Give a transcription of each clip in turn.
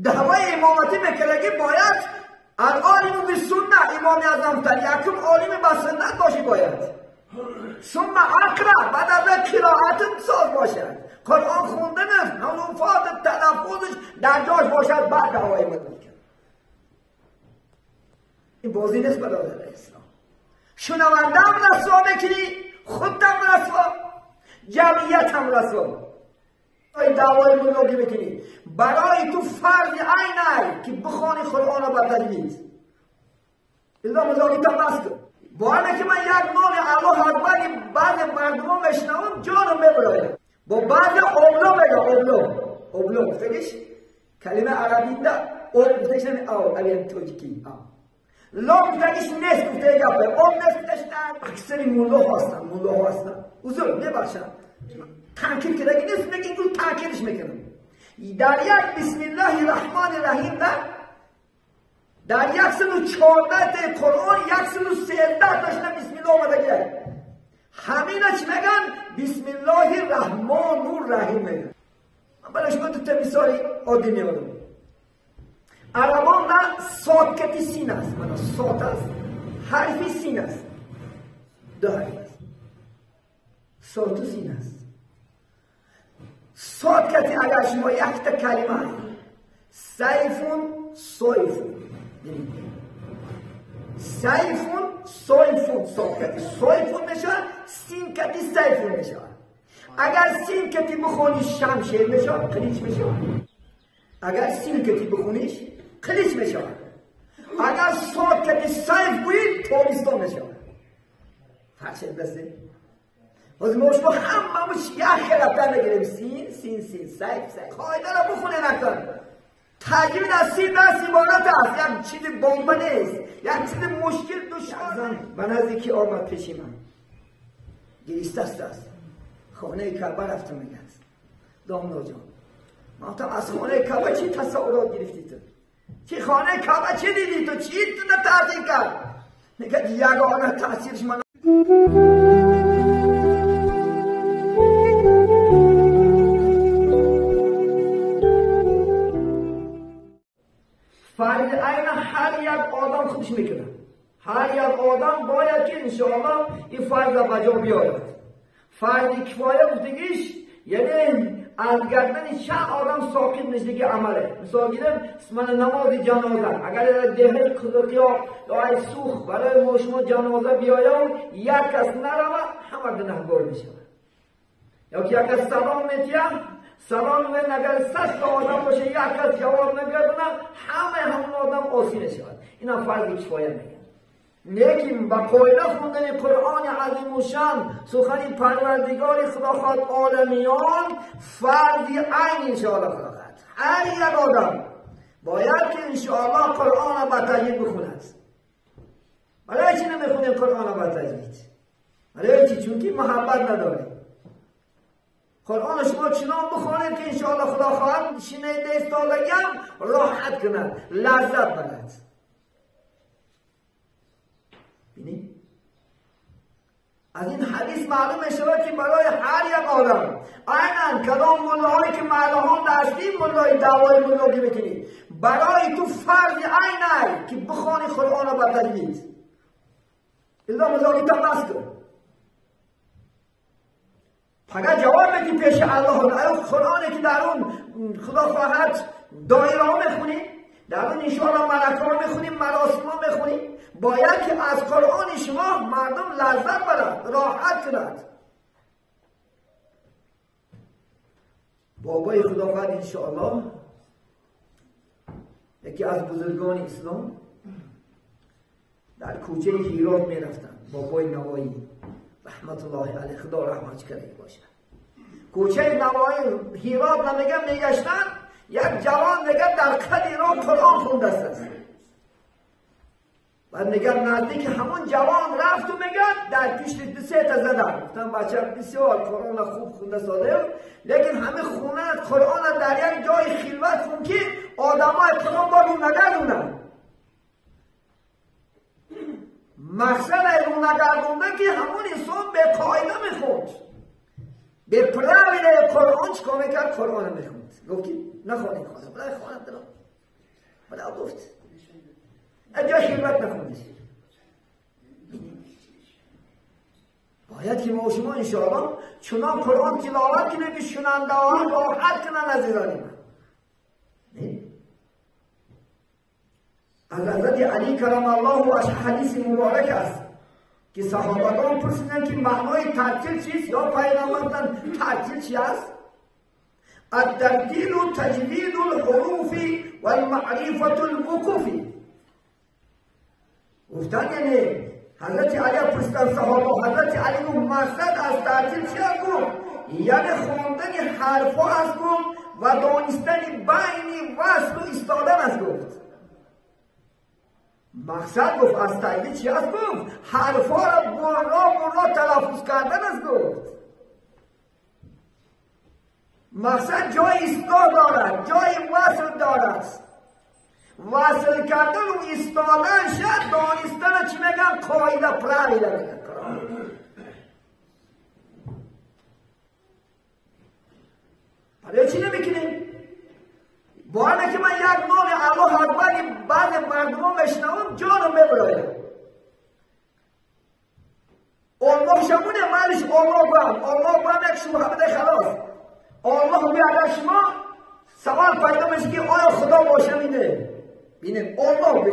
دعوای امامتی میکردگی باید العالم بالسنة امام اعظم تر یکم عالم با سنت باشی باید ثم اقرا بعد از قرائت ساز باشد قرآن خوندنش حروفات تلفظش در جاش باشد بعد دعوای امامتی میکرد. این بازی نیست برادر اسلام. شنونده هم رسوا میکنی، خودم رسوا، جمعیت هم رسوا. دعوای ملاقی میکنی برای تو فرض عین که بخوانی قرآن را با تجوید. الا ملاقی تا بس کن. با اینه که من یک نام الله اکبر بعض مردم میشنوم جانم میبرایم. با بعض اوبلو میگه اوبلو اوبلو گفتگیش کلمه عربی ده او گفتگیش نمی او علی تاجیکی او لا گفتگیش نیست گفته گپه او نیست گفتگیش نه. اکثر ملا هستن ملا هستن حضور میبخشم تنکیر کردگی نیست میگه اینجور تنکیرش میکنم. در یک بسم الله الرحمن الرحیم در 114 قرآن 113 تاشون بسم الله آمده گه. همینه چی میگن؟ بسم الله الرحمن الرحیم میگن. من برای شما دو تا مثال عادی میارم. عربان نه ساکت سین است، من سات است، حرف سین است، دو حرف است، سات و سین است. ساکت اگر شما یک تا کلمه سیفون سیفون سیفون سیفون ساکتی سیفون میشه، سین کتی سیفون میشه. اگر سین کتی بخونی شمشیر میشه، قلیچ میشه. اگر سین کتی بخونیش قلیچ میشه. اگر ساکتی سیف گویی تابستان میشه. فرق بسته. باز ما شما هممون یک خلافت میگیریم سین سین سین سیف سیف. قاعده را بخونه نکن. تجوید از سین دست عبارت است، یک چیز بمب نیست، یک چیز مشکل دشوار. به نزدیکی آمد پیش من گریسته است خانه کعبه رفتم میگه داملا جان من گفتم از خانه کعبه چی تصورات گرفتی تو؟ چی خانه کعبه چی دیدی تو؟ چی تو تاثیر کرد؟ میگه یگانه تاثیرش من فرض عین هر یک آدم خودش میکنه. هر یک آدم باید که انشاءالله این فرض را بجا بیارد. فرض کفایه گفتگیش یعنی از گردن چند آدم ساکت میشه که عمله. مثال گیرم من نماز جنازه اگر دهه قزقیا یا ای سوخ برای ما شما جنازه بیایم یک کس نروه همه گناهگار میشه. یا که یک کس سلام میتیم سلام من اگر 100 تا آدم باشه یک کس جواب نگردونه همه همون آدم عاصی میشود. اینا فرض کفایه میگن. لیکن با قاعده خوندن قرآن عظیم و شان سخن پروردگار خدا خواهد عالمیان فرض عین انشاءالله خدا خواهد. هر یک آدم باید که انشاءالله قرآن را با تجوید بخوند. برای چی نمیخونیم قرآن را با تجوید؟ برای چی؟ چون که محبت نداریم. قرآن شما چنان بخوانید که انشاءالله خدا خواهد شنیده استادگی هم راحت کند، لذت برد. بینید از این حدیث معلوم میشود که برای هر یک آدم عینا کلام ملاهایی که معلوم دستی ملای دعوای ملاقی میکنید برای تو فرض عین که بخوانی قرآن را با تجوید. الا ملاقی تا بس کن. فقط جواب بدی پیش الله. قرآنی که در اون خدا خواهد دایره ها میخونی، در اون انشاءالله ملکه ها میخونیم، مراسم ها میخونیم، باید که از قرآن شما مردم لذت برد، راحت کند. بابای خدا خواهد انشاءالله یکی از بزرگان اسلام در کوچه هیرات میرفتن. بابای نوایی رحمت الله علیه خدا رحمت کرده باشه. کوچه نوایی هیرات نمیگم میگشتن یک جوان میگه در قد ایران قرآن خونده است. بعد میگه نزدیک همون جوان رفت و میگه در پیش دو سه تا زدن. گفتم بچه بسیار قرآن خوب خونده ساده، لیکن همه خونه قرآن در یک جای خلوت خون که آدمای قرآن با رو نگردونن. مقصد از رو نگردونده که همون انسان به قاعده میخوند. به правилаи قرآن چیکار میکرد؟ قرآن میخوند. گفت که نخوانید خواند، بلای خواند دلم. بلا گفت اجا خدمت نخوندش. باید که ما شما انشاءالله چنان قرآن تلاوت کنیم که شنونده ها راحت کنن عزیزان من. از حضرت علی کرم الله و حدیث مبارک است که صحابگان پرسیدند که معنای ترتیل چیست یا پیغمبر ترتیل چی است؟ الترتیل تجوید الحروف والمعرفة الوقوف. گفتن یعنی حضرت علی پرسیدن صحابه، حضرت علی گفت مقصد از ترتیل چی است؟ گفت یعنی خواندن حرفها است گفت و دانستن بین وصل و ایستادن است گفت. مقصد گفت از تجوید چی است؟ گفت حرفها را برا برا تلفظ کردن است گفت. مقصد جای ایستگاه دارد، جای وصل دارد. وصل کردن و ایستادن شد دانستن چی میگن؟ قاعده правила میگن. برای چی نمیکنیم؟ باید که من یک نام الله اکبر بعض مردم میشنوم جانم میبرایم. الله شمونه مالش الله بام، الله بام یک شما بده خلاص. الله بی اگر شما سوال پیدا میشه که آیا خدا باشه اینه؟ ببینید الله بی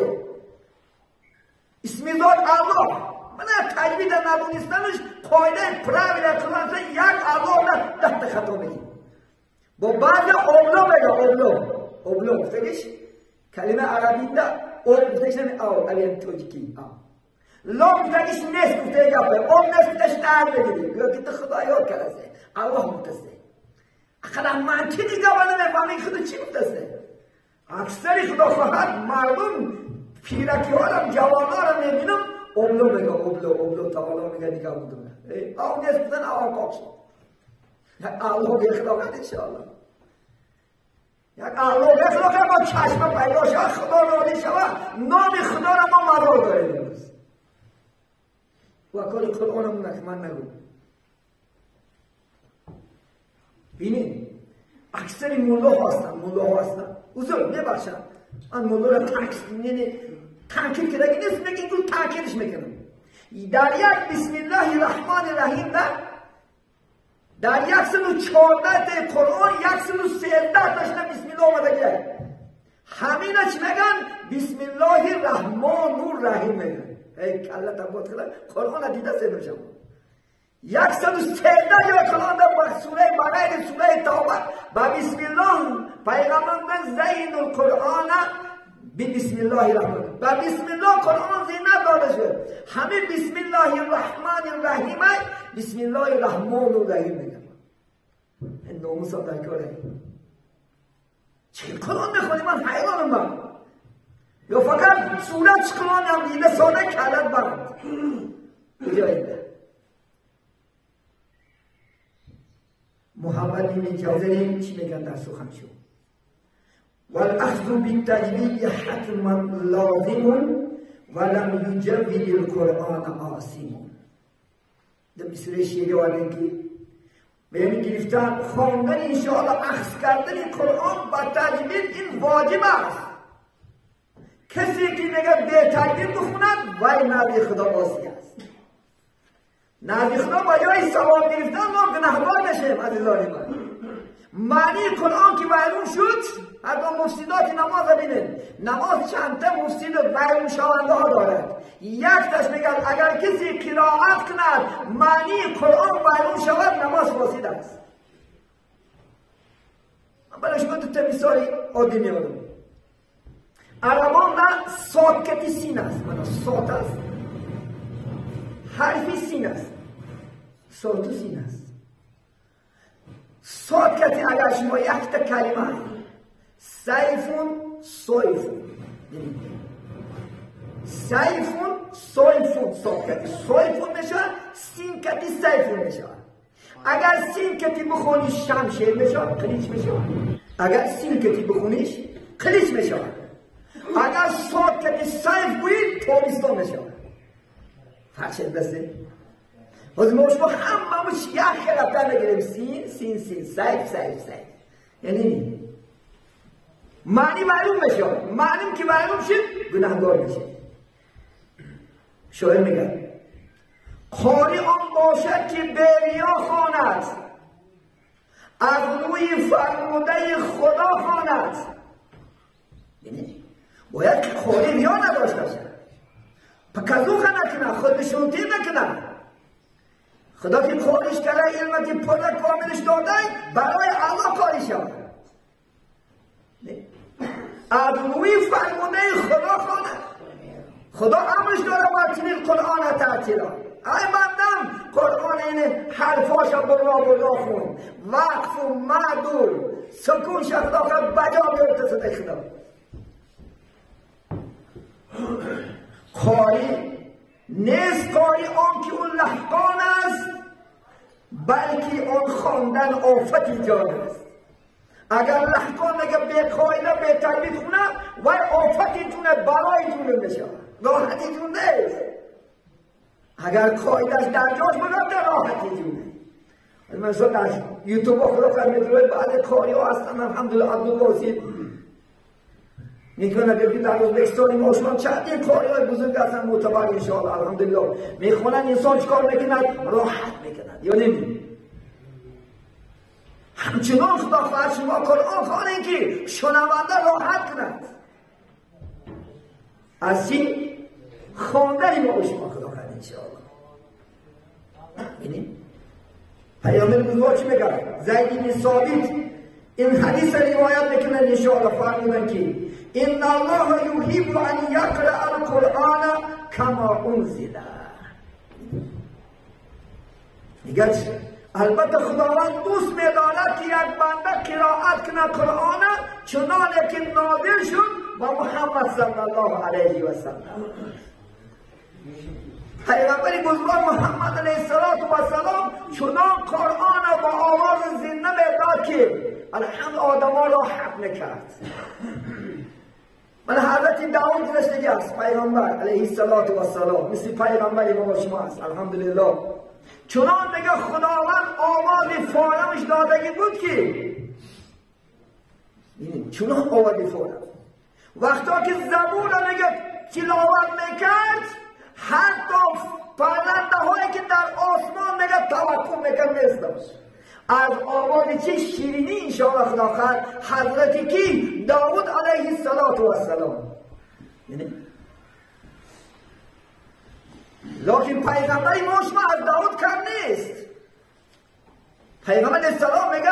اسم ذات الله. من تجوید ندونستنش قاعده правила قرآن یک الله را ده تا خطا میگی. با بعض الله میگه الله الله گفتگیش کلمه عربی ده او گفتگیش نمی او علی تاجیکی او لا گفتگیش نیست گفته گپه او نیست گفتش در بگیری گویا که تو خدا یاد کرده الله متصل. اخلا منطقی دیگه ولی نمیفهمی خدا چی گفته. اکثری خدا خواهد مردم پیرکی ها را جوان ها را میبینم اوبلو میگه اوبلو اوبلو تعالی میگه دیگه بودم او نیست بودن او پاک شد. الله به خدا کرد انشاءالله. یک الله به خدا کرد ما چشم پیدا شود خدا راضی شود نام خدا را ما مدار داریم امروز. و کار قرآنمون که من نگو. ببینید اکثر ملا هستن، ملا هستن. حضور میبخشم من ملا را تنکیر کرده نیست میگه اینجور تنکیرش میکنم. در یک بسم الله الرحمن الرحیم در 114 قرآن 113 تاشون بسم الله آمده که همینا چی میگن؟ بسم الله الرحمن الرحیم میگن. ای کله تبات کرده قرآن دیده سه میشم. 113 جا قرآن در سوره بقره سوره توبه با بسم الله پیغمبر من زین القرآن به بسم الله الرحمن با بسم الله قرآن زینت داده شد. همه بسم الله الرحمن الرحیم بسم الله الرحمن الرحیم میگم. این ناموس هم در کاره. چه قرآن میخونی؟ من حیرانم من. یا فقط سوره چه قرآن هم دیده ساده کلت برد کجا محمد بن جوزی چی میگن در سخنشون؟ والأخذ بالتجوید حتما لازم ولم یجود القرآن عاصم. در مصر شیعه آوردن که یعنی گرفتن خواندن انشاءالله اخذ کردن قرآن با تجوید این واجب است. کسی که میگه به تجوید بخوند وای نبی خدا عاصی است. نبی خدا با جای ثواب گرفتن ما گناهکار میشیم عزیزان من. معنی قرآن که ویرون شد هرگاه مفسدات نماز ببینید. نماز چند تا مفسد و ویرون شونده ها دارد. یک تاش میگن اگر کسی قرائت کند معنی قرآن ویرون شود نماز فاسد است. من برای شما دو تا مثال عادی میارم. عربان نه ساکت سین است، من سات است، حرفی سین است، سات و سین است. ساکت اگر شما یک تا کلمه سیفون سیفون سیفون سیفون ساکت سیفون میشه، سین کتی سیفون میشه. اگر سین کتی بخونیش شمشیر میشه، قلیچ میشه. اگر سین کتی بخونیش قلیچ میشه. اگر ساکت سیف گویی تابستان میشه. فرق دسته. ҳозир мо шумо ҳамамуш як хел мегирем, син син син, сайф сайф сайф, яъне маъни маълум мешавад. Маълум ки маълум шуд, гунаҳгор мешавад. Шоир мегӯяд: қори он бошад ки бериё хонад, аз рӯи фармудаи Худо хонад. Бояд ки қори риё надошта бошад, показуха накунад, худнишонтӣ накунад. Худо ки кориш карда, илма ки пурра комилш додай, барои Аллоҳ кори шавад, аз рӯи фармудаи Худо хонад. Худо амрш дора: ورتل القرآن ترتیلا. ای بندم، قرآن این حرفاشا برا برا خون، وقف و مد و سکون خدا بجا بیرته صدای خدا. قاری نیست قاری آن که اون لحقان است، بلکه آن خواندن آفت جان است. اگر لحقان میگه بی قاعده بی تربیت خونه، وای آفت جونه، بلای جونه میشه، راحتی جون نیست. اگر قاعدش در جاش بود، راحتی جونه. مثلا در یوتیوب خدا خیر میدونه بعد قاری ها هستن، الحمدلله. عبدالباسط میکنه که در ازبکستان ما شما چندین قاری های بزرگ هستن، معتبر انشاءالله، الحمدلله. میخونن، انسان چیکار میکند؟ راحت میکند یا نمی؟ همچنان خدا خواهد شما قرآن خوانین که شنونده راحت کند از این خواندن ما شما. خدا خواهد انشاءالله. ببینیم پیامبر بزرگوار چی میگه. زید بن ثابت این حدیث روایت میکنه انشاءالله، فرمودن که ان الله یحب ان یقرأ القرآن کما انزل. میگه البته خداوند دوست می‌دارد که یک بنده قرائت کنه قرآن چنانه که نازل شد با محمد صلی الله علیه و سلم. پیغمبر بزرگ محمد علیه السلام چنان قرآن با آواز زنده میداد که الحمد آدم ها راحت نکرد. من حضرت داود رسیدگی است، پیغمبر علیه السلام مثل پیغمبر ما شما است الحمدلله. چنان میگه خداوند آواز فارمش دادگی بود که چنان آواز فارم وقتا که زبور میگه تلاوت میکرد، حتی پرنده هایی که در آسمان میگه توقف میکرد نیست از آواز چه شیرینی انشاءالله خدا خواهد حضرت کی داود علیه السلام. یعنی لکن پیغمبر ما شما از داود کم نیست. پیغمبر السلام میگه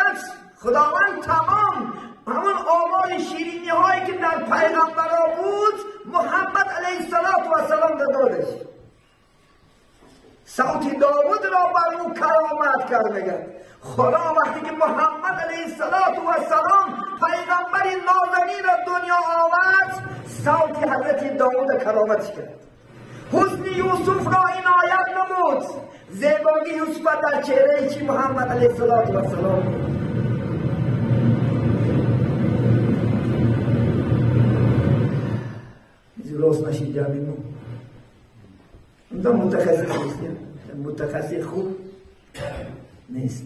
خداوند تمام همون آواز شیرینی هایی که در پیغمبرها بود محمد علیه السلام دادش. صوت داود را بر او کرامت کرد. میگه خدا وقتی که محمد علیه السلام پیغمبر نازنین را دنیا آورد، صوت حضرت داود کرامت کرد. حسن یوسف را عنایت نمود، زیبایی یوسف در چهره چی محمد علیه السلام. راست نشید جمعی ما متخصص نیست، متخصص خوب نیست.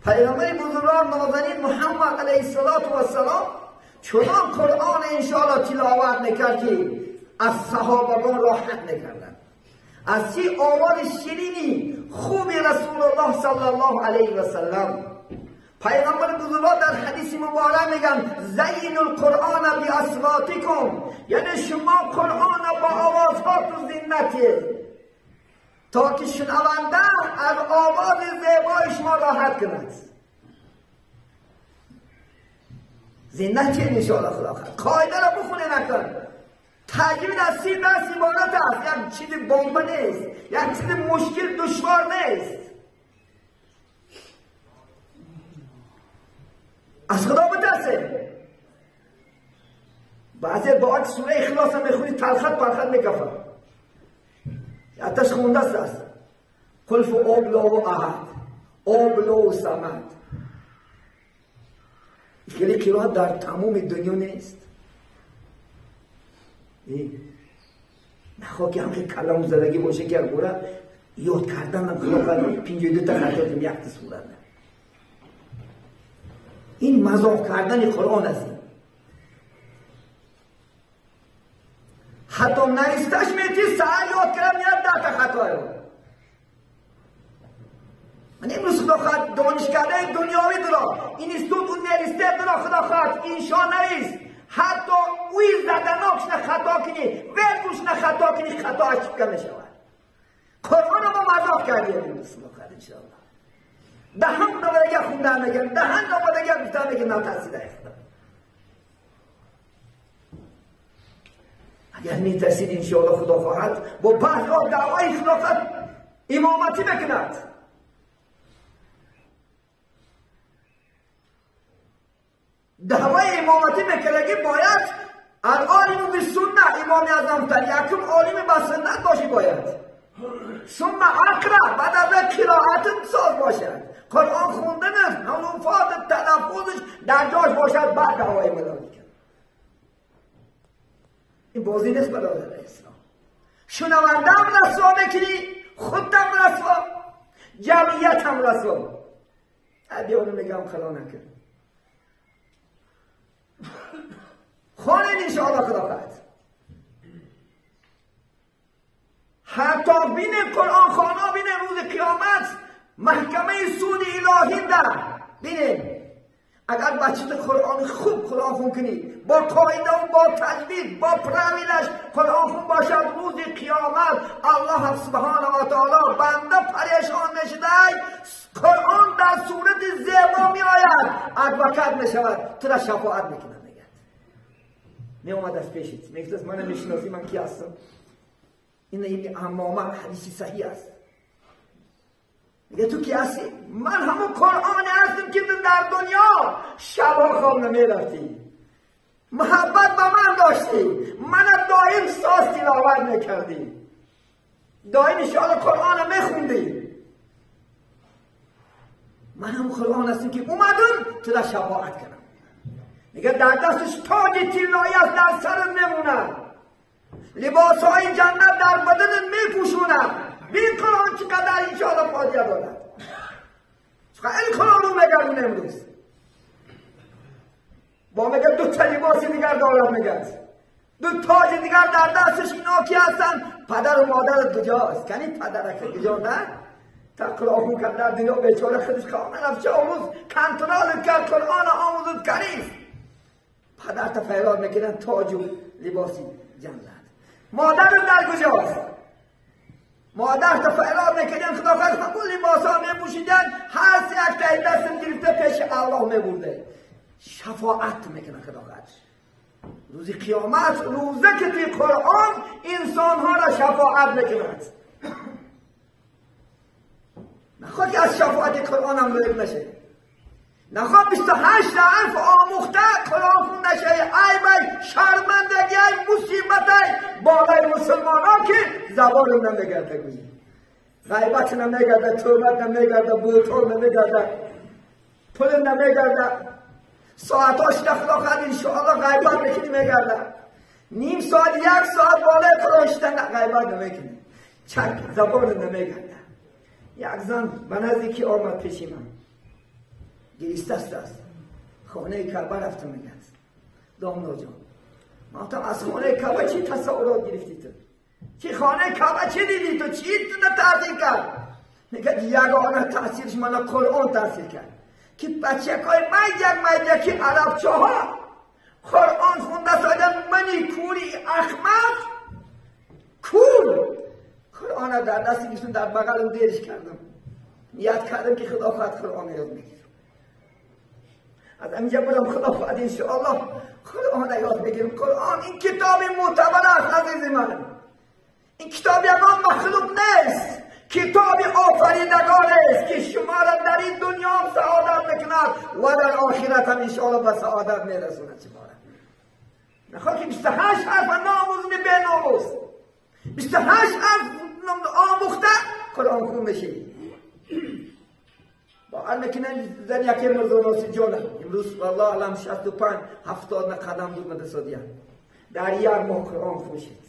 پیامبر بزرگوار نازنین محمد علیه السلام چنان قرآن انشاءالله تلاوت میکرد که از صحابگان راحت میکردند. از چی آواز شیرینی خوب رسول الله صلی الله علیه و سلم. پیغمبر بزرگوار در حدیث مبارک میگن زین القرآن باصواتکم، یعنی شما قرآن با آوازهاتون زینته تا که شنونده از آواز زیبای شما راحت کند. زینت چه انشاءالله خدا خیر قاعده را بخونه نکن. تجوید از 30 درس عبارت است، یک چیز بمب نیست، یک چیز مشکل دشوار نیست. از خدا بترسه. بعضی با سوره اخلاص هم میخونی تلخت پرخت میکفن، حتیش خونده است. قل فو الله احد الله صمد. خیلی قرائت در تمام دنیا نیست. نخواه که هم که کلام زدگی باشه که برا یاد کردن هم خدا خواهد 52 تا خطا کنیم یک صورت. این مذاق کردن قرآن است. حتی نویستش میتی سعی یاد کردم میاد 10 تا خطا رو. من امروز خدا خواهد دانشکده دنیاوی دارم، اینستیتوت اونیورسیته دارم، خدا خواهد انشا نویس. حتی اوی زدناکش نه خطا کنی، ورگوش نه خطا کنی، خطا اشکا میشود. قرآن رو ما مذاق کردیم امروز خدا خواهد انشاءالله. دهن دوباره خوندن میگم، دهن دوباره گفتن میگم، نترسید خدا. اگر میترسید انشاءالله خدا خواهد با بعض دعوای خلافت امامتی بکند. دعوای امامتی بکردگی باید العالم بالسنه، امام اعظم گفتن یکم عالم با سنت باشی باید، ثم اقرا، بعد از قرائت ساز باشد، قرآن خوندنش، حروفات تلفظش در جاش باشد، بعد دعوای امامتی کرد. این بازی نیست برادر اسلام. شنونده هم رسوا بکنی، خودم رسوا، جمعیت هم رسوا. بیا اونو میگم خلا نکن. خانه انشاءالله خدا خواهد. حتی بین قرآن خانه بین روز قیامت محکمه سود الهی در بینه. اگر بچه قرآن خوب قرآن خون کنی، با قاعده و با تجوید با پراویلش قرآن خون باشد، روز قیامت الله سبحانه و تعالی بنده پریشان نشده، قرآن در صورت زیبا می آید، ادوکت می شود، تو را شفاعت میکنه. میگه می اومد از پیشت میگفت من میشناسی من کی هستم؟ این امامه حدیثی صحیح است. میگه تو کی هستی؟ من همون قرآن هستم که در دنیا شبا خواب نمیرفتی، محبت با من داشتی، من دائم ساز تلاوت میکردی، دائم انشاءالله قرآن میخوندی. من هم قرآن هستم که اومدم تو را شفاعت کنم. میگه در دستش تاج طلایی است، در سرت میمونه، لباس های جنت در بدنت میپوشونه. این قرآن چقدر انشاءالله فایده دارد. چقدر این قرآن رو میگردون امروز با میگه دو تا لباس دیگر دارد، میگه دو تاج دیگر در دستش. اینا کی هستن؟ پدر و مادر کجاست؟ کنی پدرک کجا نه؟ تا قرآن کرد در دنیا بیچاره خودش کامل افشه آموز کنترل کرد، قرآن آموزد کریست. پدر تا فیراد میکنن تاج و لباسی جنت. مادر در کجاست؟ مادر تا فعلا میکردن خدا خواهد همون لباس ها میپوشیدن، هر سه یک تا دستم گرفته پیش الله میبرده، شفاعت میکنه خدا خواهد. روز قیامت روزه که توی قرآن انسان ها را شفاعت میکند. نخواه که از شفاعت قرآن هم لایق نشه، نخواه 28 حرف آموخته قرآن خون نشه، عیب شرمندگی مصیبت بالای مسلمان ها که زبان نمیگرده، گویی غیبت نمیگرده، توبت نمیگرده، بوتون نمیگرده، پول نمیگرده، ساعتاش خدا خواهد انشاءالله غیبت میکنی میگرده، نیم ساعت یک ساعت بالای قرآن شدن غیبت نمیکنی، چک زبان نمیگرده. یک زن به نزدیکی آمد پیش من، گریسته است، خانه کعبه رفتم، میگه داملا جان من گفتم از خانه کعبه چی تصورات گرفتی تو؟ چی خانه کعبه چی دیدی تو؟ چی تو تاثیر کرد؟ میگه یگانه تاثیرش من قرآن تاثیر کرد که بچه های میدک میدکی عربچه ها قرآن خونده سادن، منی کوری احمد کور قرآن در دست گرفتم، در بغلم دیرش کردم، نیت کردم که خدا خواهد قرآن یاد میگیرم. از اینجا برم خدا خواهد انشاءالله قرآن یاد بگیرم. قرآن این کتاب معتبر است عزیز من، این کتاب یگان مخلوق نیست، کتاب آفریدگار است که شما را در این دنیا هم سعادت میکند و در آخرت هم انشاءالله به سعادت میرسوند شما را. نخواه که 28 حرف ناموز به ناموز 28 حرف آموخته قرآن خون بشی. باور میکنن زن یکی مرزا ناصر جانه امروز والله علم 65 70 قدم بود مدرسه. در یک ماه قرآن خوشید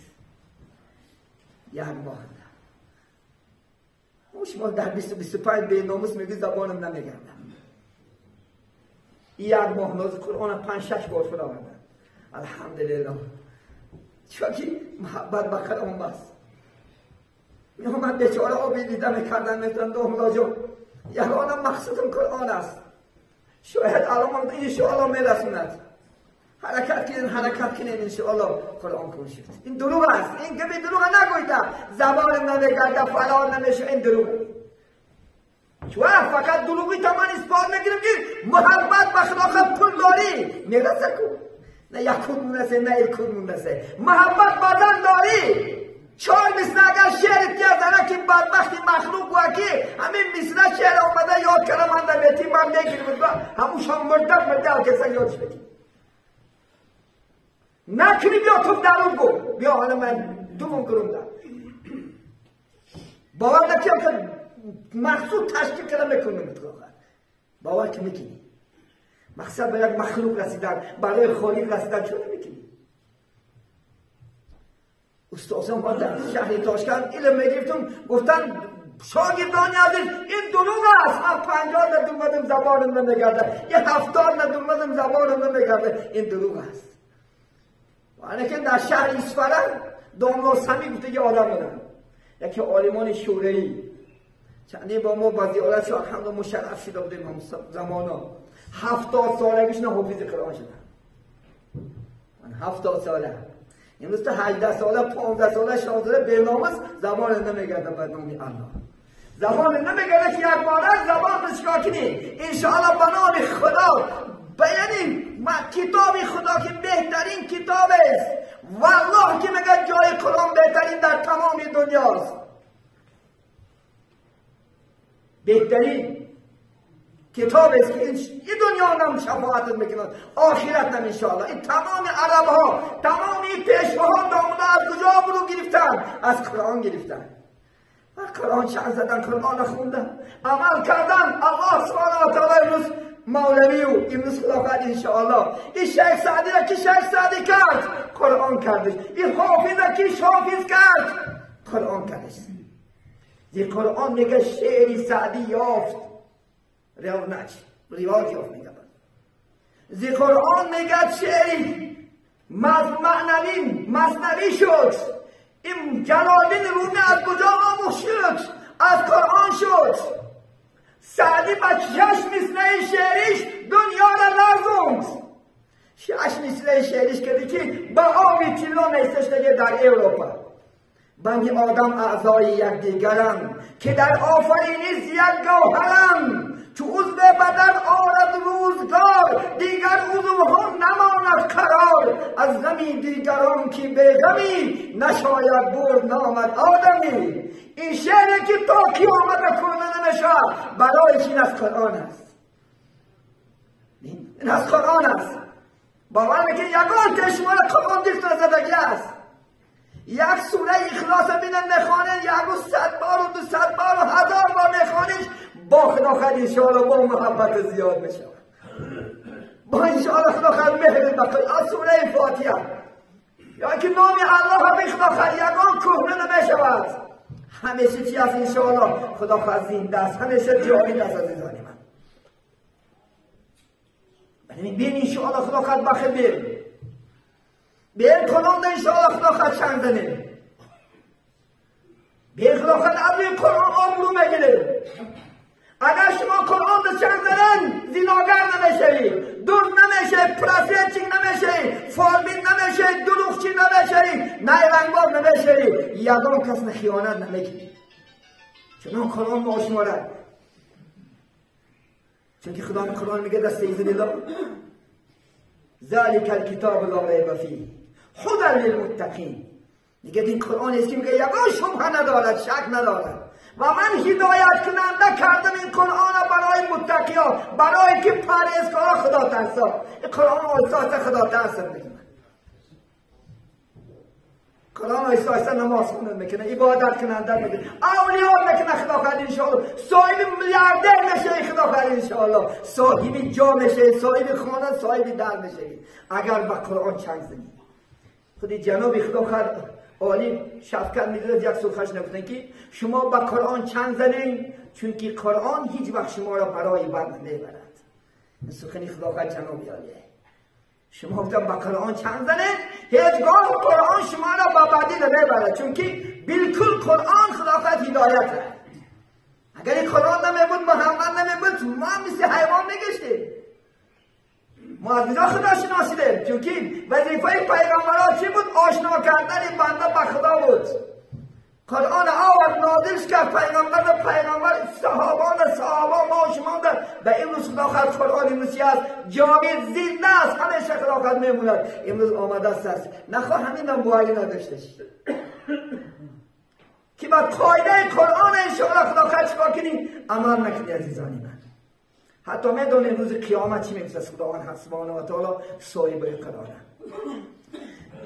یک ماه شما در 20-25 به ناموس میگی زبانم نمیگردم. یک ماه ناز قرآن 5-6 بار خدا آوردم. الحمدلله. چون که محبت به قرآن بس. من بیچاره آبی دیدم کردن میتونم دو جان. یگانه مقصودم قرآن است. شاید الان انشاءالله میرسوند. حرکت کنین حرکت کنین انشاءالله قرآن کنشید. این دروغ است. این که دروغ نگویید. زبان نمیگرده فلان نمیشه این دروغ. چون فقط دروغی تا من اثبات میگیرم که محبت به خدا پول داری میرسه کو نه یک کود مونسه نه یک کود مونسه. محبت بدن داری چهار مثل اگر شعر تیزنه که بدبختی مخلوق و که همین مثل شعر آمده یاد کردم من در بیتی من میگیرم هموشان مرده مرده کسا یادش بدیم نکنی بیا تو درون گو بیا حالا من دوم گروم در باور نکنیم که مقصود تشکیل کردم میکنم باور که میکنی مقصد به یک مخلوق رسیدن برای خالق رسیدن چون نمیکنی. استادم ما در شهر تاشکند علم میگرفتم گفتن شاگردان عزیز این دروغ است. من 50 ندومدم زبانم نمیگرده یه 70 ندومدم زبانم نمیگرده این دروغ است. و که در شهر اصفهان داملا سمی گفته یه آدم بودم یکی عالمان شورایی چندین با ما با زیارت شد الحمدلله مشرف شده بودیم هم زمانا 70 سالگیش نه حافظ قرآن شدم. من 70 ساله امروز تا 18 ساله 15 ساله 16 ساله به ناموس زبان نمیگردم به نام الله زبان نمیگرده که یک بار زبان رو چیکار کنی انشاءالله به نام خدا یعنی کتاب خدا که بهترین کتاب است. والله که میگه جای قرآن بهترین در تمام دنیاست. بهترین کتاب است که این دنیا هم شفاعت میکند آخرت هم انشاءالله. این تمام عرب ها تمام این پیشواها دامودا از کجا برو گرفتن؟ از قرآن گرفتن. قرآن چند زدن قرآن خوندن عمل کردن. الله سبحانه و تعالی امروز مولوی و امروز خلافت انشاءالله. این شیخ سعدی را که شیخ سعدی کرد قرآن کردش. این حافظ را که حافظ کرد قرآن کردش. این قرآن میگه شعر سعدی یافت رواج رواج یافت میگه. زی قرآن میگه شعری معنوی مثنوی شد. این جلالدین رومی از کجا آموخت شد؟ از قرآن شد. سعدی با 6 مصرع شعریش دنیا را لرزوند. 6 مصرع شعریش که که با آبی طلا نیستش دیگه در اروپا. بنی آدم اعضای یکدیگرند که در آفرینش یک گوهرند. چو عضو بدن آرد روزگار دیگر عضوها نماند قرار. از غمی دیگران که به غمی نشاید برد نامد آدمی. این شعری که تا قیامت کنه نمیشه برای این از قرآن است. این از قرآن است. باور میکنی یگان تشمال قرآن دیست زدگی است. یک سوره اخلاص بینن میخوانن یک روز 100 بار و 200 بار و 1000 بار میخوانیش با خدا خیلی انشاءالله با محبت زیاد میشه. با انشاءالله خدا خیلی مهر بخیر از سوره فاتحه یا که نام الله به خدا خیلی یگان کهنه نمیشود. همیشه چی است انشاءالله خدا خیلی زنده است همیشه جاوید است عزیزان من. ببین انشاءالله خدا خیلی بخیر بیر بیر قرآن انشاءالله خدا خیلی چند زنه بیر خدا خیلی از قرآن آبرو میگیره. اگر شما قرآن رو چند زنن زیناگر نمیشوی دور نمیشوی پراسیچینگ نمیشوی فالبین نمیشوی دروغچی نمیشوی نیرنگبار نمیشوی یگان کس خیانت نمیکنی. چون قرآن ما شمارد چون که خدا قرآن میگه دست ایزن الله ذلك الكتاب لا ریب فیه هدی للمتقین. میگه این قرآن است که میگه یگان شبهه ندارد شک ندارد و من هدایت کننده کردم این قرآن برای متقیان برای که پرهیزکارا خدا ترسا. این قرآن آیسته خدا ترس میکنه. قرآن آیسته نماز خونده میکنه عبادت کننده میکنه اولیا میکنه خدا خیلی انشاءالله صاحب میلیاردر میشه خدا خیلی انشاءالله صاحب جا میشه صاحب خانه صاحب در میشه اگر با قرآن چنگ زنی. خود جناب خدا خد عالی شفقت می‌داد یک سخنش نگفتن که شما با قرآن چند زنین چون که قرآن هیچ وقت شما را برای بد نمیبرد. این سخنی خدا خد جناب عالیه. شما گفتن با قرآن چند زنین هیچگاه قرآن شما را با بدی نمیبرد، چون که بالکل قرآن خدا خد هدایت است. اگر این قرآن نمیبود، محمد نمیبود، ما مثل حیوان میگشتیم. ما از اینجا خدا شناسیدیم، چون که وظیفه پیغمبران چی بود؟ آشنا کردن بنده به خدا بود. قرآن آورد نازلش کرد پیغمبر به پیغمبر، صحابان صحابا ما شما به امروز خدا خد قرآن امروز است جاوید زنده است، همیشه خدا خد میموند. امروز آمده است نخواه همین هم باوری نداشته که با قاعده قرآن انشاءالله خدا خد چیکار کنی؟ عمل نکنی عزیزانی من. حتی میدونیم روز قیامت چی میگه خداوند سبحانه و تعالی صاحب قرآن.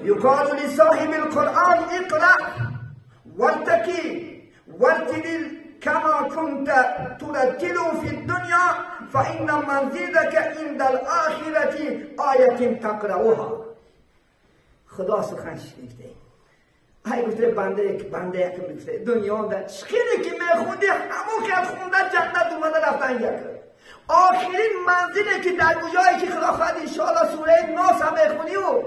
یقال لصاحب القرآن اقرأ وارتقي وارتل كما كنت ترتل في الدنيا فإن منزلك عند الآخرة آية تقرأها. خدا سخن شنیده. ای گفته بنده یک بنده یک میگفته دنیا در خیلی که میخوندی همون که خونده جنت اومده رفتن یک آخرین منزلی که در جایی که خدا خواهد انشاءالله سوره ناس هم میخونی و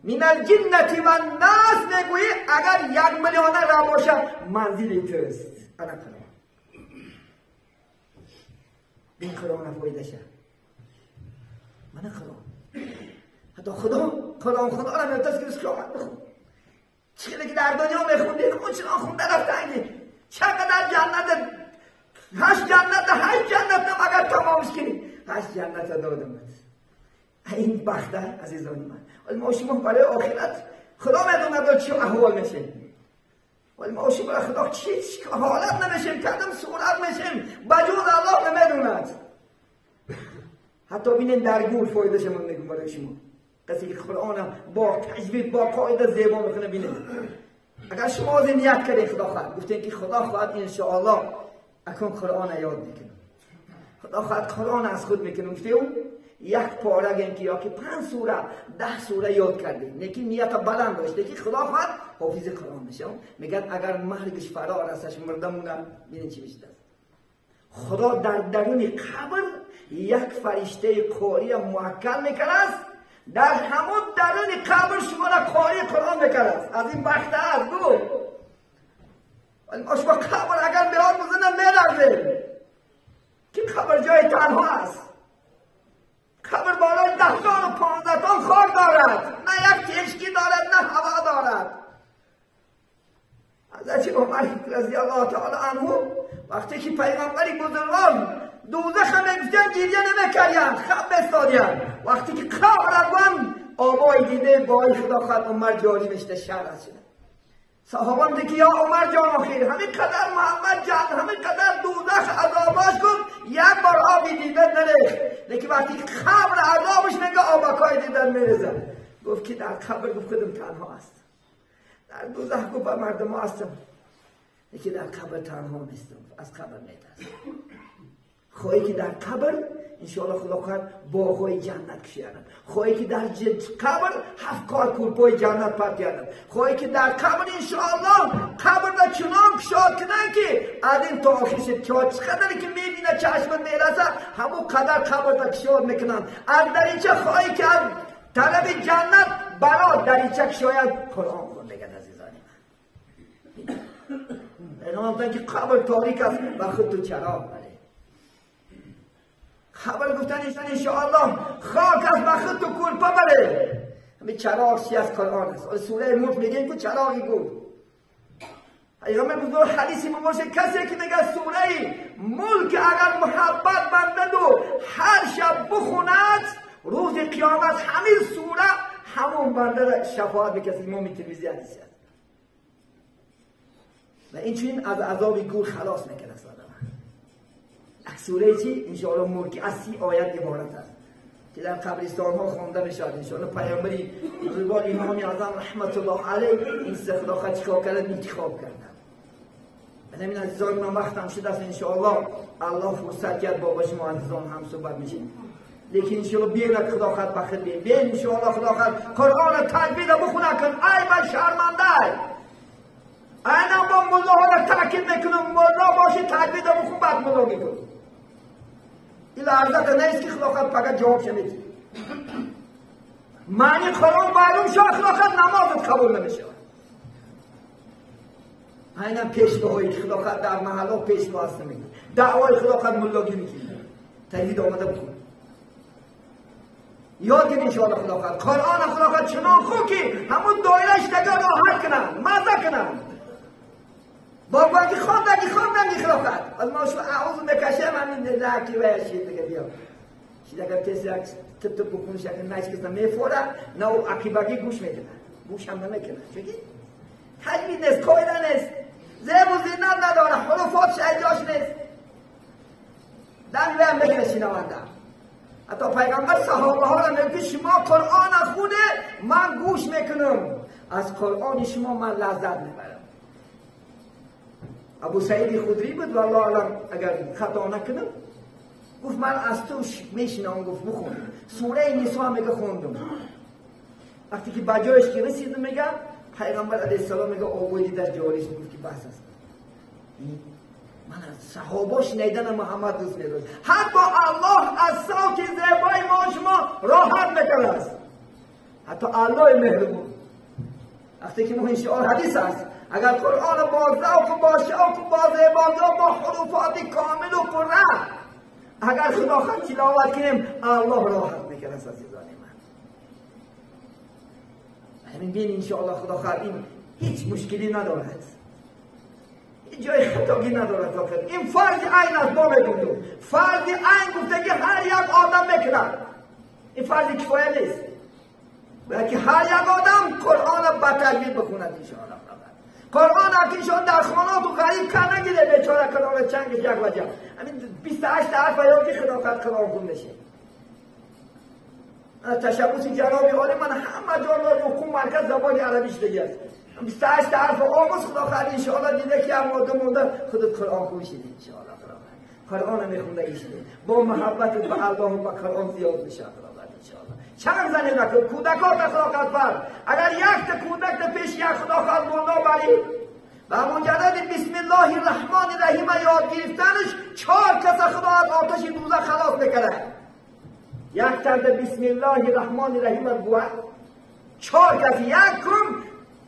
من الجنة و الناس میگویی اگر 1 میلیون را باشه منزلی توست. انا قرآن این قرآن فایده شه من قرآن حتی خدا قرآن خدا را میتاست که قیامت بخون چیزی که در دنیا میخوندی اون چنان خونده رفتنگی چقدر جنت 8 جنت 8 جنت هم اگر تمامش کنی 8 جنت دادمت. این بخته عزیزان من. ولی ما شما برای آخرت خدا میدونه چی احوال میشه. ولی ما شما برای خدا چی حالت نمیشیم، کدام صورت میشیم بجز الله نمیدوند. حتی ببینین در گور فایده شما میگم برای شما کسی که قرآن با تجوید با قاعده زیبا میخونه. ببینید اگر شما از نیت کردین خدا خواهد گفتین که خدا خواهد انشاءالله اکن قرآن یاد میکنم، خدا خواهد قرآن از خود میکنم، گفته او یک پاره که یا که 5 سوره 10 سوره یاد کرده، نیکی نیت بلند داشته که خدا خواهد حافظ قرآن میشم. میگن اگر مرگش فرا رسش مرده مونه ببینید چی میشه. خدا در درون قبر یک فرشته قاری موکل میکنه است، در همون درون قبر شما را قاری قرآن میکنه است. از این وقت است گو ما شما قبر اگر بیان بزنه میلرزیم که قبر جای تنها است. قبر بالای 10 تا و 15 تا خاک دارد، نه یک تشکی دارد نه هوا دارد. حضرت عمر رضی الله تعالی عنه وقتی که پیغمبری بزرگوار دوزخ میگفتن گریه نمیکردن، خب بستادین. وقتی که قبر روان آبای دیده بای خدا خواهد عمر جاری میشته شهر از شده. صحابان دیگه یا عمر جان آخیر همین قدر محمد جان همین قدر دوزخ عذاباش گفت یک بار آبی دیده نریخت، لیکن وقتی قبر عذابش میگه آبکای دیدن میریزه. گفت که در قبر گفت خودم تنها است، در دوزخ گفت با مردم هستم، لیکن در قبر تنها نیستم، از قبر میترسم. خواهی که در قبر انشاءالله خدا خواهد باغ‌های جنت کشیدن، خواهی که در قبر 7 کار کورپای جنت پرت کردن، خواهی که در قبر انشاءالله قبر را چنان کشاد کنن که از این تا آخرش چقدر که میبینه چشم میرسه همون قدر قبر را کشاد میکنن. از دریچه خواهی که از طرف جنت برا دریچه کشاید قرآن خون بگن. عزیزانی من اعلام که قبر تاریک است و خود تو چراغ بره. خبر گفتن انشاءالله خاک از بخت تو کلپا بره. همین چراغ چی از قرآن است. سوره ملک میگه که چراغی گفت پیغمبر بزرگ حدیثی مبارک کسی که میگه سوره ملک اگر محبت بندد و هر شب بخوند روز قیامت همین سوره همون بنده را شفاعت بکسد. امام ترمذی حدیثی است. و این چنین از عذاب گور خلاص میکنه. سوره چی؟ انشاءالله ملکی از 30 آیت عبارت است که در قبرستان ها خوانده میشود. انشاءالله پیامبری بزرگوار امام اعظم رحمت الله علیه این سه خدا خواهد چیکار کردن؟ انتخاب کردن. من عزیزان من وقتم شده است، انشاءالله الله فرصت کرد با شما عزیزان هم صحبت میشیم. لیکن انشاءالله بیرد خدا خد بخیر بین بین انشاءالله خدا خد قرآن تجوید بخونه کن ای من شرمنده اینا با ملا ها را تاکید میکنم ملا باشی تجوید بخون بعد ملا میکن این لحظت نیست که خدا خد فقط جواب شمیدی معنی قرآن معلوم شد خدا خد نمازت قبول نمیشه. اینا پیشواهایی که خدا خد در محلا پیشوا هست میگه دعوای خدا خد ملاگی میکنه تجوید آمده بخون یاد گیر انشاءالله خدا خد قرآن خدا خد چنان خوب که همون دایرهش دیگه راحت کنن مزه کنن با بانکی خواندگی خواندگی خدا خد از ما شو اعوذ میکشم همین رکی و شید دیگه بیا شید اگر کسی یک تپ تپ بکنه شکل نه هیچ کس نمیفوره نه او عقیبگی گوش میکنه گوش هم نمیکنه چون تجوید نیست قاعده نیست زیب و زینت نداره حروفاتش ایجاش نیست دنگ هم بگیره شنونده. حتی پیغمبر صحابه ها را میگه شما قرآن خونه من گوش میکنم از قرآن شما من لذت میبرم. ابو سعید خدری بود والله اعلم اگر خطا نکنم گفت من از تو میشنم گفت بخون سوره نساء میگه خوندم. وقتی که بجایش که رسیدم میگه پیغمبر علیه السلام میگه آوازی در جاریش گفت که بس است. من از صحابه شنیدن محمد دوست می‌داشت. حتی الله از صوت زیبای ما شما راحت می‌کرد است. حتی الله مهربون. وقتی که ما این شعار حدیث است اگر قرآن با ذوق با شوق با زیبایی با حروفات کامل و پره اگر خدا خود تلاوت کنیم الله راحت می‌کرد است عزیزان من. همین بین انشاءالله خدا خود این هیچ مشکلی ندارد. جای خطاگی ندارد آخر. این فرض عین است ما میگفتم فرض عین گفته که هر یک آدم میکند این فرض کفایه نیست بلکه هر یک آدم قرآن به تجوید بخوند انشاءالله. قرآن که انشاءالله در خانه تو غریب کار نگیره بیچاره قرآن چنگ یک وجه همین 28 حرف یا که خلافت قرآن خون میشه. تشبث جناب عالی من همه جا رکوع مرکز زبان عربیش دیگه است 28 حرف آموز خدا خیر انشاءالله دیده که هم آدم مونده خودت قرآن خون شدی انشاءالله. قرآن میخونده ایشده با محبت به الله و به قرآن زیاد میشه خدا انشاءالله. چند زنی نکن کودکات خدا خیر اگر یک تا کودک تا پیش یک خدا خیر مونده بری و مجرد بسم الله الرحمن الرحیم یاد گرفتنش 4 کس خدا از آتش دوزخ خلاص میکنه. یک تا بسم الله الرحمن الرحیم گوه 4 کس یکم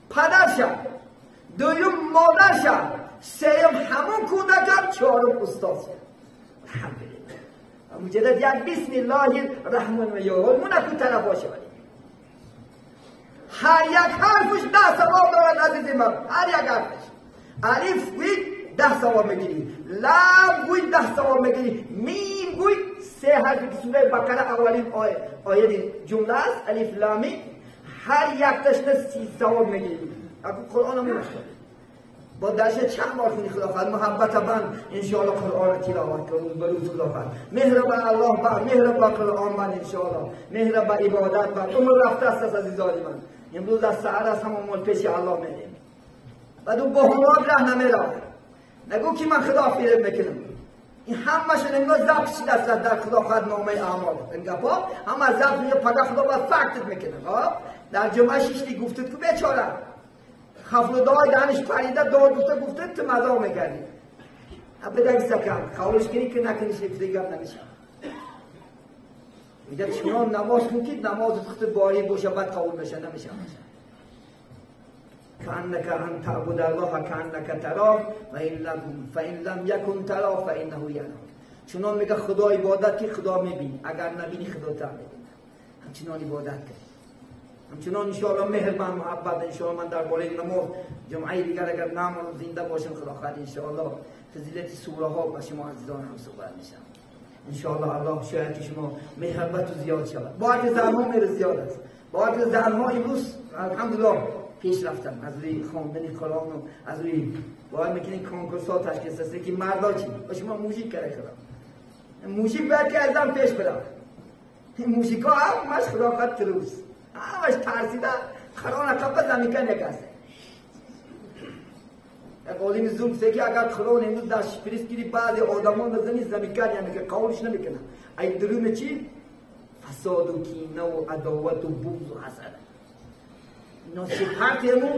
پدرشم دویم مادرشم سیم همون کودکم چهارم استادشم. الحمدلله مجرد یک بسم الله الرحمن الرحیم مون کو طرف باشه هر یک حرفش 10 ثواب دارد عزیز من. هر یک حرفش الف گوی 10 ثواب میگیری لام گوی 10 ثواب میگیری میم گوی 3 حرفی که سوره بقره اولین آیه جمله است الف لام هر یک تشت 30 ثواب میگیری. قرآن هم با درش چند بار خونی خدا خواهد محبت بند انشاءالله قرآن تلاوت کن روز به روز خدا خواهد مهر به الله بند مهر به قرآن بند انشاءالله مهر به عبادت بند. عمر رفته است از عزیزان من امروز از سحر از همون مال پیش الله میریم بعد اون بهانه‌ها ره نمیره نگو که من خدا فریب میکنم این همه‌شون انگار ضبط شده است در خدا خواهد نامه اعمال این گپا همه ضبط میشه پگاه خدا باید فکتت میکنه. در جمعه شیشتی گفتید که بیچاره خفلدای دهنش پریده داد گفته گفته تو مزا میکردی بدک سکن قبولش کنی که نکنیش یک گپ نمیشه. میگه چنان نماز کن که نماز خود باری باشه بعد قبول میشه نمیشه. کأنک ان تعبد الله کأنک تراه و فإن لم یکن تراه فإنه یراک. چنان میگه خدا عبادت که خدا میبینی اگر نبینی خدا تا میبینه. همچنان عبادت کن همچنان انشاءالله مهربان محبت انشاءالله من در بالای نماز جمعه دیگر اگر نماز زنده باشم خدا خیر انشاءالله فضیلت سوره ها با شما عزیزان هم صحبت میشم انشاءالله. الله شاید که شما محبت زیاد شود. با که زنها میره زیاد است با که زنها امروز الحمدلله پیش رفتن از روی خواندن قرآن و از روی باید میکنین کنکورس ها تشکیل است که مردا چی با شما موزیک کرده خدا موزیک باید که از پیش برم این موزیک ها همش خدا خد تروس همش ترسیده قرآن قبل زمین یک است. یک عالم زوم سه که اگر قرآن امروز در شپریس گیری بعضی آدمان بزنی زمین کن یعنی که قولش نمیکنه ای درون چی؟ фасод ва кина ва адоват ва буғз ва ҳасад. Ино сифатему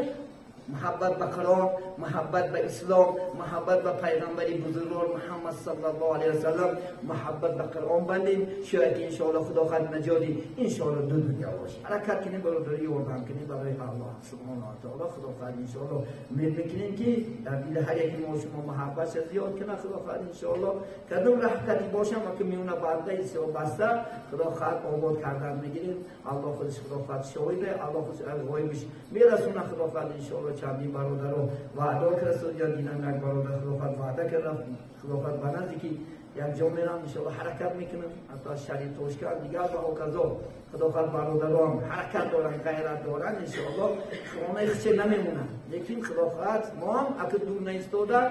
муҳаббат ба Қуръон, муҳаббат ба ислом, муҳаббат ба пайғамбари бузургвор Муҳаммад саллаллоҳу алайҳи васаллам, муҳаббат ба Қуръон бандем, шояд ки иншоаллоҳ Худо хоҳад наҷоти иншоаллоҳ ду дунё бошад. Ҳаракат кунем, бародарӣ ёрдам кунем барои Аллоҳ субҳонаҳу ва таъоло. Худо хоҳад иншоаллоҳ умед мекунем ки дар дили ҳар яки мо шумо муҳаббатша зиёд кунад. Худо хоҳад иншоаллоҳ кадом раҳкати бошам ва ки миёна бандаи баста Худо хоҳад обод кардан мегирем. Аллоҳ худаш Худо хоҳад шоҳиде, Аллоҳ худаш аз ғоибиш мерасонад. Худо хоҳад иншоаллоҳ чандин бародаро ваъда карда, ё динам як бародар Худо хоҳад ваъда карда, Худо хоҳад ба наздики як ҷо мерам иншоаллоҳ ҳаракат мекунам, ҳатто аз шаҳри Тошканд дигар ба ҳоказо. Худо хоҳад бародарон ҳаракат доранд, ғайрат доранд, иншоаллоҳ хонаи худше намемонанд. Лекин Худо хоҳад мо ҳам ака дур наистода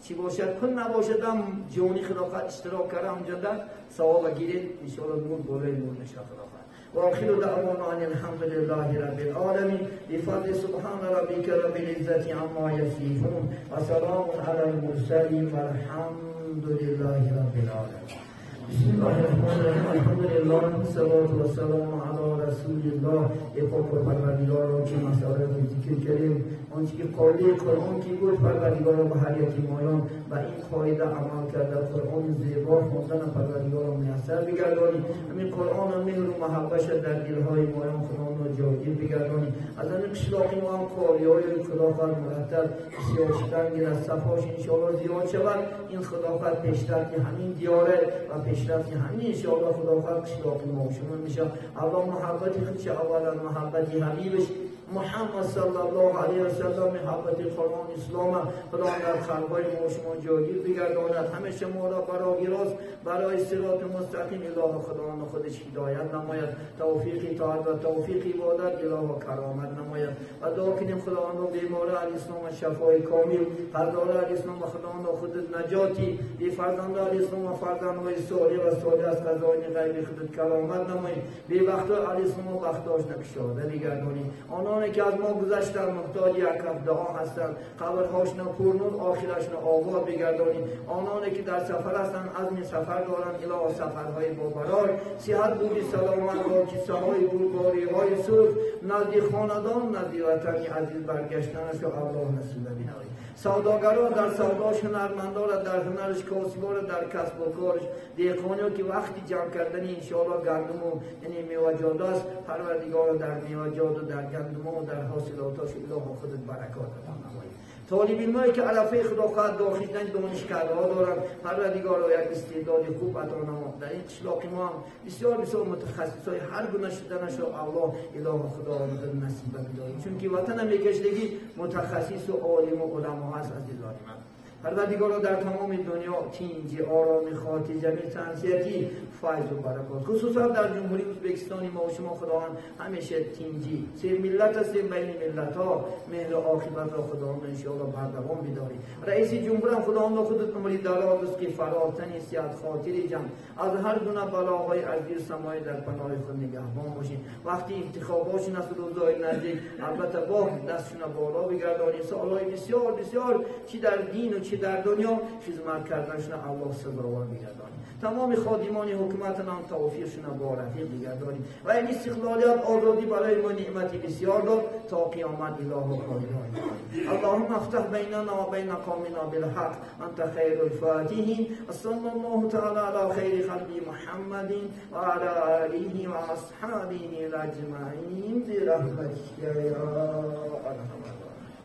чӣ бошад, кун набошадам ҷони Худо хоҳад иштирок карда онҷода савоба гирем, иншоаллоҳ нур болои нур мешавад Худо хоҳад. وآخر دعوانا أن الحمد لله رب العالمين بفضل سبحان ربك رب العزة عما يصفون وسلام على المرسلين والحمد لله رب العالمين. بسم الله الرحمن الرحیم. الحمد لله والصلاة والسلام علی رسول الله. پاک پروردگارا که مسائل ذکر کردیم، آنچه که قاعده قرآن که گفت پروردگارا به هر یکی مایان و این قاعده عمل کرده قرآن زیبا خواندن پروردگارا میسر بگردانی. همین قرآن مهر و محبتش در دلهای مایان خدا را جاگیر بگردانی. از همین قشلاق ما هم کاریهای خدا خواهد مرتب بسیار شدن گیرد، صفاش انشاءالله زیاد شود. این خدا خواهد پیشرفت همین دیاره و پیشرفت همین انشاءالله خدا خواهد قشلاق ما و شما میشه. الله محبت خودش اولا محبت حبیبش محمد صلی الله علیه و سلم، محبت قرآن اسلام خدا در قلب‌های ما و شما جاگیر بگرداند. همیشه ما را برای راست برای صراط مستقیم اله خداوند خودش هدایت نماید، توفیق طاعت و توفیق عبادت اله کرامت نماید. و دعا کنیم خداوند بیمار الاسلام شفای کامل، پردار الاسلام و خداوند خودت نجاتی، بی فرزند الاسلام و فرزندهای صالح و صالح از خزائن غیب خودت کرامت نمایی، بی بخت الاسلام و بختاش نکشاده بگردانی. آنان که از ما گذشتند محتاج یک کف دعا هستند، قبرهاشون پرنور آخرشون آباد بگردانی. آنانی که در سفر هستند عزم سفر دارند، اله سفرهای با برای صحت بودی سلامت با کیسه های گلباری های سرخ نزد خاندان نزد وطنی عزیز برگشتنش و الله نصیب بینایی. سوداگران در سوداش، هنرمندان در هنرش، کاسبان در کسب و کارش، دهقانی‌ها که وقتی جمع کردن انشاءالله گندم و یعنی میوه‌جات است، پروردگار در میوه‌جات و در گندم و در حاصلاتش اله خودت برکات عطا نمایی. طالب علمایی که علفه خدا خواهد داخل شدن دانشکده‌ها دارند، پروردگار یک استعداد خوب عطا نما. در این قشلاق ما هم بسیار بسیار متخصص‌های هر گونه شدنش را الله اله خدا نصیب بدهد، چون که وطن میکشدگی متخصص و عالم و علما هست. عزیزان من، پروردگارا در تمام دنیا تینجی، آرامی، خاطر جمعی، تنسیتی، فیض و برکات، خصوصا در جمهوری ازبکستان ما و شما خداوند همیشه تینجی سه ملت هستیم، بین ملت ها مهر عاقبت را خداوند انشاءالله بردوام بداری. رئیس جمهور هم خداوند خودت عمری دراز است که فراتنی صحت خاطر جمع از هر گونه بلاهای از سمای در پناه خود نگهبان باشین. وقتی انتخاباتشون از روزهای نزدیک البته با دستشون بالا بگردانی، سوالهای بسیار بسیار چی در دین و چی در دنیا خدمت کردنشون الله سزاوار بگردانی. تمام خادمان حکومت هم توفیقشون با رفیق بگردانی و این استقلالیت آزادی برای ما نعمتی بسیار داد تا قیامت اله و پایدار. اللهم افتح بیننا و بین قومنا بالحق انت خیر الفاتحین. صلی الله تعالی علی خیر خلق محمد و علی آله و اصحابه اجمعین برحمتک یا ارحم.